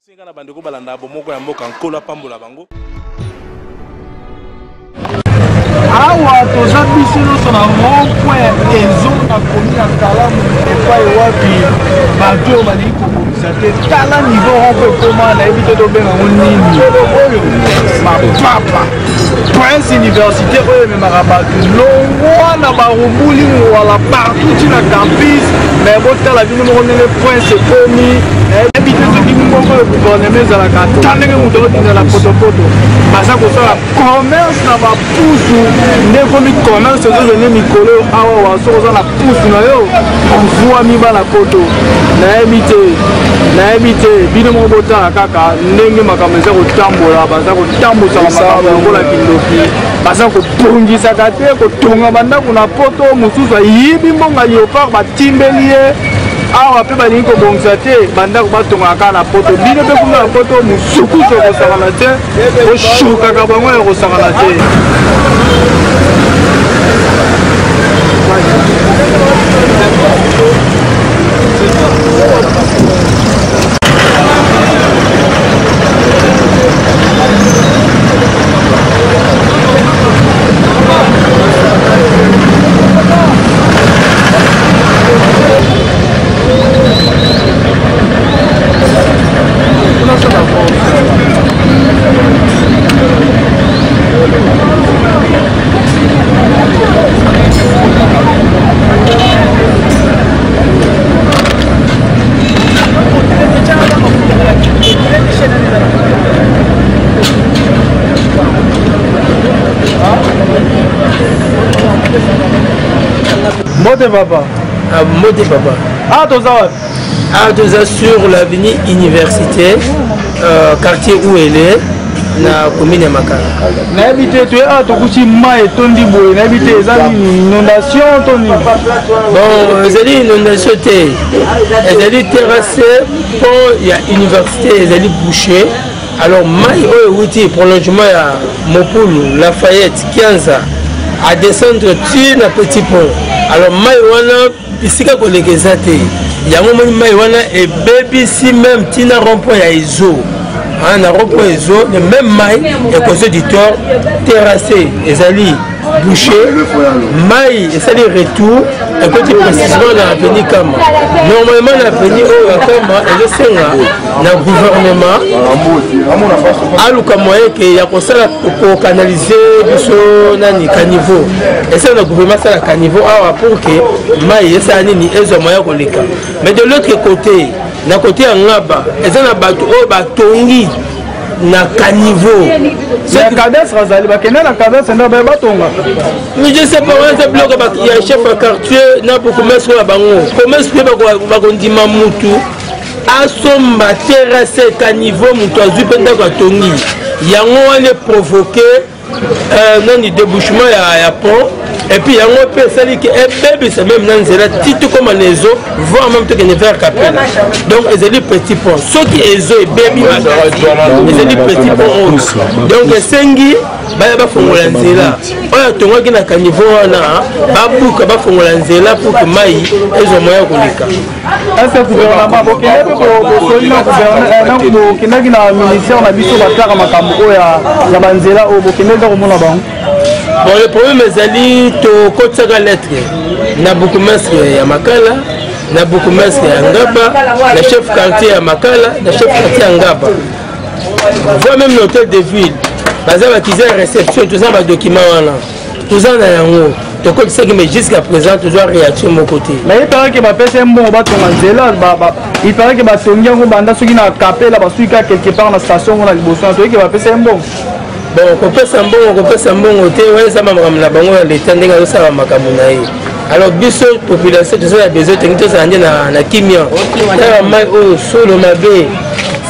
Senga na bandeko balanda bomoko ya mboka nkolo apambola bango. Awa toza biso nyonso na rond point ezo na komi na kalamu epai wapi bato oyo balingi kobongisa te. Tala niveau rond point ekoma, nayebi te tobenga yango nini. Oyo mapapa Prince Université oyo ememaka bato longwa na barubuli ngwala partout ti na campus. Mais botala bino moko ndenge Prince ekomi, nayebi te soki mbongo oyo gouvernement ezalaka ata ndenge moto aotinda na potopoto, baza kosala commerce na bapusu nde ekomi commerce ezozende mikolo oyo awawa. Soki oza na pusu na yo ozwami bana poto, nayebi te, nayebi te. Bino moko botala kaka ndenge makambo eza kotambola, baza kotambusaka makambo lokola kindoki, baza kobongisaka te, kotonga bandako na poto. Mosusu ayibi mbongo ya léopard, batimbeli ye awa mpe balingi kobongisa te bandako, batongaka kaka na poto. Bino mpe kuna na poto mosukusu ya kosakana te, oshokaka bango ya kosakana te. Mbote papa. Ah, mbote papa. Ah, toza wapi? Ah, toza sur l'avenue Université, quartier Ouélé, na commune ya Makala. Nayebi te, toye awa tokuti mai etondi boye, nayebi te eza nini, inondation to nini? Bon, ezali inondation te, ezali terrasse pont ya université ezali bouché. Alors mai oyo ewuti prolongement ya Mopulu, Lafayette, Kianza a descendre ti na petit pont. Alors mai wana bisika koleka eza te, yango omoni mai wana ebebisi même ntina rond point ya Ezo. Na rond point Ezo, le même mai ekozo du tort, terrassé ezali bouché, mai esali retour ekoti précisément na avenue Kama. Normalement na avenue oyo ya Kama ezosenga na gouvernement aluka moyen ke ya kosala kokanalize biso nani caniveau, esala na gouvernement asala caniveau awa pour que mai esala nini, ezwa moyen ya koleka. Mais de l'autre côté, na côté ya Ngaba, eza na bato oyo batongi na caniveau. Ya cadastre azali, bakende na cadastre nde baye batonga. Mais je sais pas, wana eza biloko ya chef ya quartier na bourgmestre na bango. Commerce mpe bakondima mutu asomba terrasse caniveau, moto azwi mpe ndako atongi yango wana eprovoke nani débouchement ya pont. Et puis yango mpe esali ke ebebisa même na nzela ti tokóma na Ezo, voire même tokende vers Kapela. Donc ezali petit pont, soki Ezo ebebi makasi ezali petit pont oyo. Donc esengi baya bafongola nzela oyo atongaki na caniveau wana, babuka bafongola nzela pour que mai ezwa moya koleka. Est-ce que gouvernement bokende mpe bosoli na gouvernement, bokendaki na ministère na biso batlaka makambo oyo ya banzela oyo, bokende eza komona bango? Bon, le problème ezali tokotisaka lettre na bourgmestre ya Makala, na bourgmestre ya Ngaba, na chef quartier ya Makala, na chef quartier ya Ngaba, voire même l'hôtel de ville. Baza bakiza ya réception, toza badocument wana, toza na yango, tokotisaki, mais jusqu'à présent tozwa réaction moko te. Mais il paraît que bapesa ye mbongo batonga nzela, il paraît que batongi yango banda soki na Kapela, basuki kaka quelque part na station ngo na liboso na toyiki, bapesa ye mbongo. Bon, kopesa mbongo, kopesa mbongo te, wana eza makambo na bango ya leta ndenge azosala makambo na ye. Alors biso population toza na besoin, tolingi tozala nde na kimia. Tala mai oyo, solo mabe,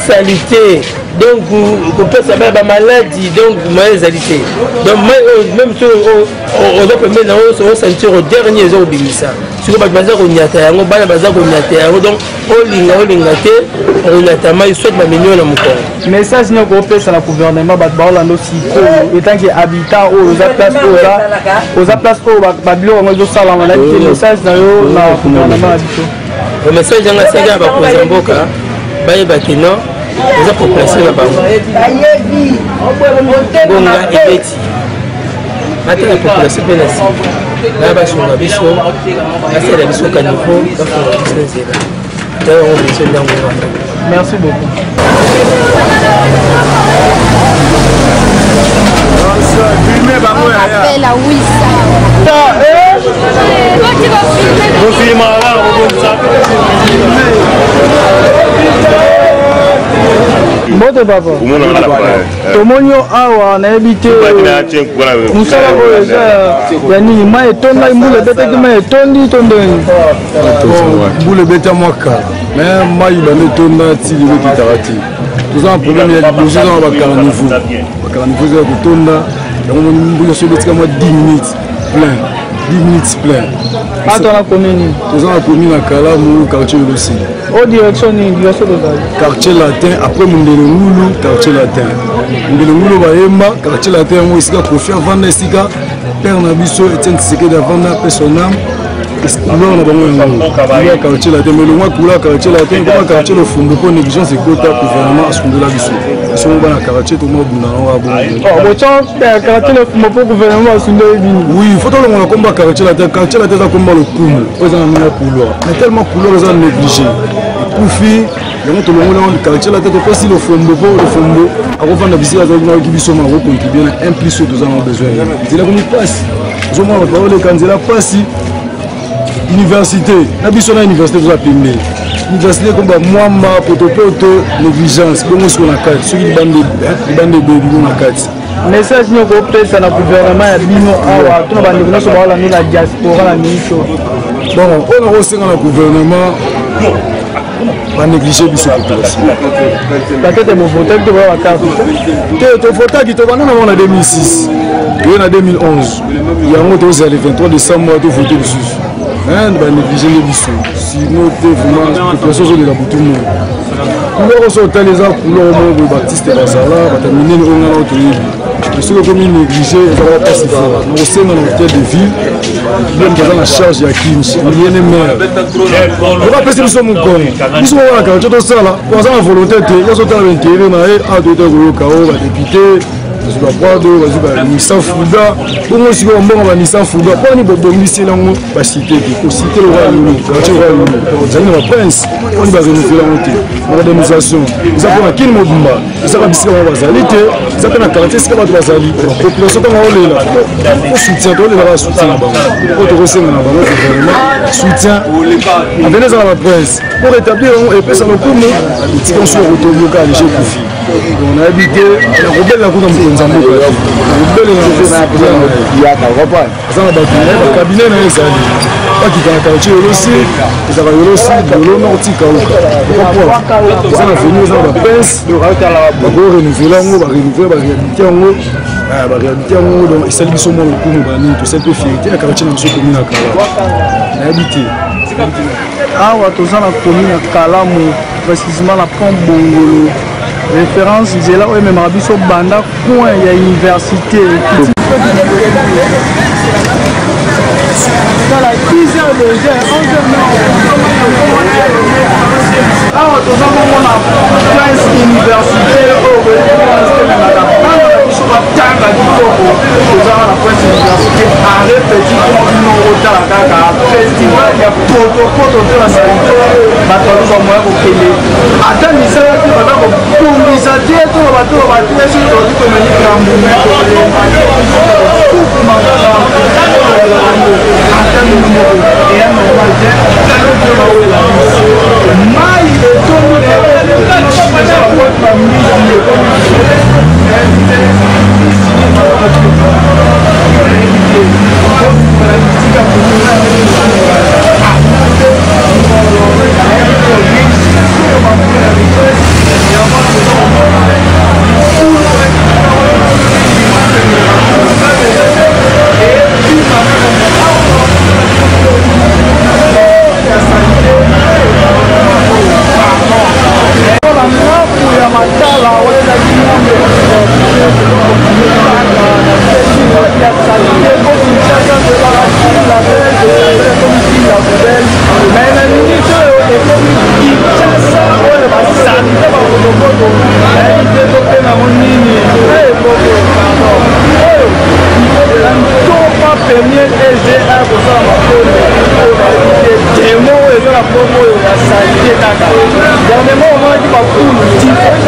salité, donc kopesa bana bamaladi, donc moyen ezali te. Donc mai oyo, même so oza pembeni na oyo, osentir au dernier eza kobimisa. Sikoyo bato baza konyata yango, bana baza konyata yango, donc olinga olinga te okonyata mai, soit bamemi oyo na mokongo. Message nini okopesa na gouvernement, bato baolanda sikoyo, etanke habitant oyo oza place oyo, oza place oyo babiloko yango ezosalama na te, message na yo na gouvernement na biso? Message yanga asaki ya bakonzi ya mboka bayeba kino Eza population na bango. Ngonga ebeti. Batala population mpe na nsima. Baya basunga biso, basala biso caniveau, bafunga biso nzela. Yango biso ndango wana. Merci beaucoup. Appel à Wissa. Mbote papa, tomoni yo awa, nayebi te mosala oyo eza ya nini. Mai etondaki, mbula ebetaki, mai etondi to ndenge? Mbula ebeta mwa kala, mais mai bando etonda ti lelo ekitaka te. Toza na problème ya liboso, eza na bacaniveau. Bacaniveau eza ya kotonda. Yango moni mbula so ebetika mwa 10 minutes plein, 10 minutes plein. Awa na commune? Toza na commune ya Kalamu, quartier Yolosi. O direction nini? Direction tozali? Quartier Latin, après Mondele Ngulu. Quartier Latin, Mondele Ngulu bayemba quartier Latin. Yango esika Kofi avanda, esika père na biso Etienne Tshisekedi avanda, pe son âme. Couleur na bango yango, couleur quartier Latin. Mais longwa couleur quartier Latin, ekoma quartier Lofumbu, mpo négligence ekota. Gouvernement asundola biso. Biso moko bana quartier tomobunda nango abongo. Botya quartier Lofumbu mpo gouvernement asundoli bino? Oui, faut tolongola kombo ya quartier Latin. Quartier Latin eza kombo lokumu oyo eza na ndenge ya couloir, mais tellement couloir eza négligé, ekufi. Yango tolongoli yango quartier Latin, topesi Lofombo, mpo Lofombo akofanda bisika azalaki. Nayoki biso ma akocontribue na un plus oyo toza na besoin. Nzela komi mpasi, ozomona bato baoleka nzela mpasi. Université na biso, na université toza pembeni. Université komba mwamba potopoto, négligence bongo. Siko na kati, soki libanda ebebi bongo na kati. Message nini okopesa na gouvernement ya bino awa to na bandeko nyonso baolandi na diaspora na miniti oyo? Bon, oyo nakosenga na gouvernement, banéglige biso population. Peut-être bovotaki to boya bacarte? Te, tovotaki, tobanda nango na 2006, toye na 2011. Yango tozala le 23 décembre, tovote lisusu. Banéglige nde biso, sinon te vraiment population ozolela butu moi. Couleur oso otali eza couleur moko boye, baartiste bazala, bato ya minene oyo ngana oyo toyebi. Mais soki okomi néglige, ezalaka mpasi fort. Nakosenga na hôtel de ville, ye moto aza na charge ya Kinsh, ye ne maire, oko apesi biso mokongo. Biso moko na quartier tosala po aza na volonté te. Ye azotala baintérêt na ye. Awa toyeta koyoka oyo badéputé bazwi baprado, bazwi baNissan Fuga. Bongo sikoyo bambongo baNissan Fuga, mponi bobongiseli yango bacité te? Kocité lokola lolo, quartier lokola lolo ezali na baprince, mponi barenouveler yango te? Modernisation eza mpona Kini mobimba, ezaka bisika bango bazali te, eza mpe na quartier esika bato bazali. Population ntango aolela po soutien, tolelaka soutien na bango. Oyo tokosenga na bango, gouvernement, soutien avene eza na baprince pour rétablir yango, epesa lokumu. Etika mosusu ya kotoboka alege ekufi. Nayebi te, nakobelela kuna mokonzi ya mboka, nakobelela aza na bato na ye, bacabinet na ye ezali bakita na quartier Yolosi. Ezalaka Yolosi, Yolo Nord ti Kauka. Eza na venu, eza na baprince, bakorenouveler yango, barenouveler, baréhabilité yango, baréhabilité yango. Donc esali biso mwa lokumu, banini, tosali mpe fierté ya quartier na biso, komi na kala. Nayebi te. Awa toza na commune ya Kalamu, précisément na pont Bongolo, référence nzela oyo ememaka biso banda coin ya université. Tala 10 heures déjà, 11 heures. Awa toza bongo na Prince Université oyo boyeememaka bana na biso batanga kitoko. Toza na Prince Université, arrêt petit pont. Bino otala kaka festival ya potopoto te na salite. Bato bazozwa moya kokende ata misala te, baza kobongisa te. Toloba, toloba te, soki tokoki tomeli kambu me tokolemba sukuma kaka ata bino moko. Eya normal te, bawela mai etondi. Bamisi ekomi.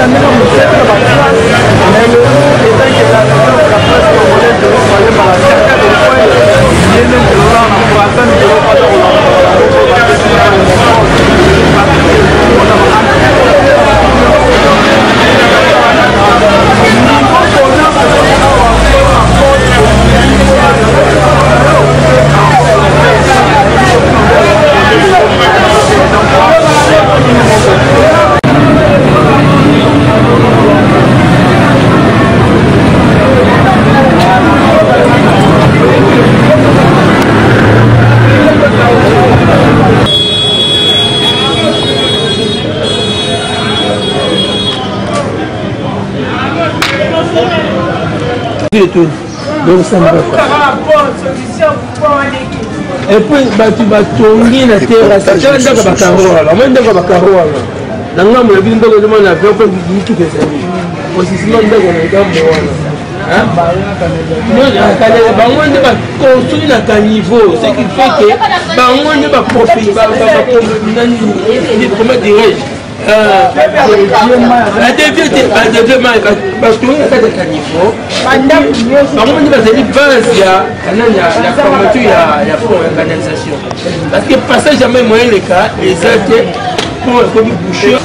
na ndenge moke na baplace, mais lelo etanke la presse congolaise de Malemba Kaka de Point, ye nde motoza na Braza mikolo aza kolanda. Donc ça ne va pas. Et puis bato batongi na terrasse, tala ndako bakaro wana, omoni ndako bakaro wana na ngambo ya bino, ndako ezomona na avion mpe mituka ezali osisima ndako na ngambo wana, bango nde baconstruit na caniveau, ce qui fait que bango nde baprofite, comment dirais-je, badevie te, badevie mai batongi na kati ya caniveau. Bango nde bazali base ya kanani ya fermeture ya pont ya canalisation, parce que passage ya mai moyen eleka eza te, pont ekomi bouche.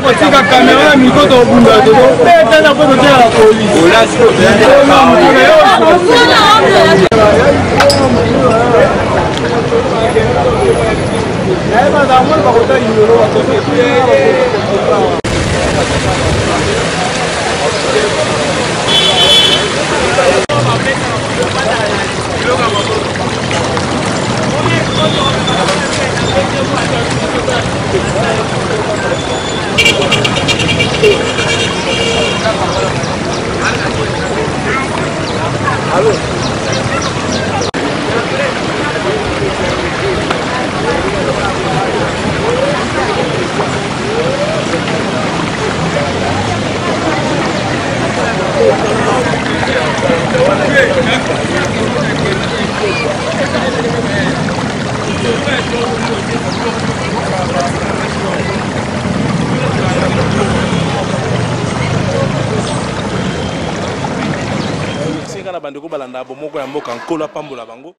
Kotika kamera na miko, tobunda, tobetana mpo totiaka la polise. Merci kaka na bandeko balanda bomoko ya mboka, Nkolo apambola bango.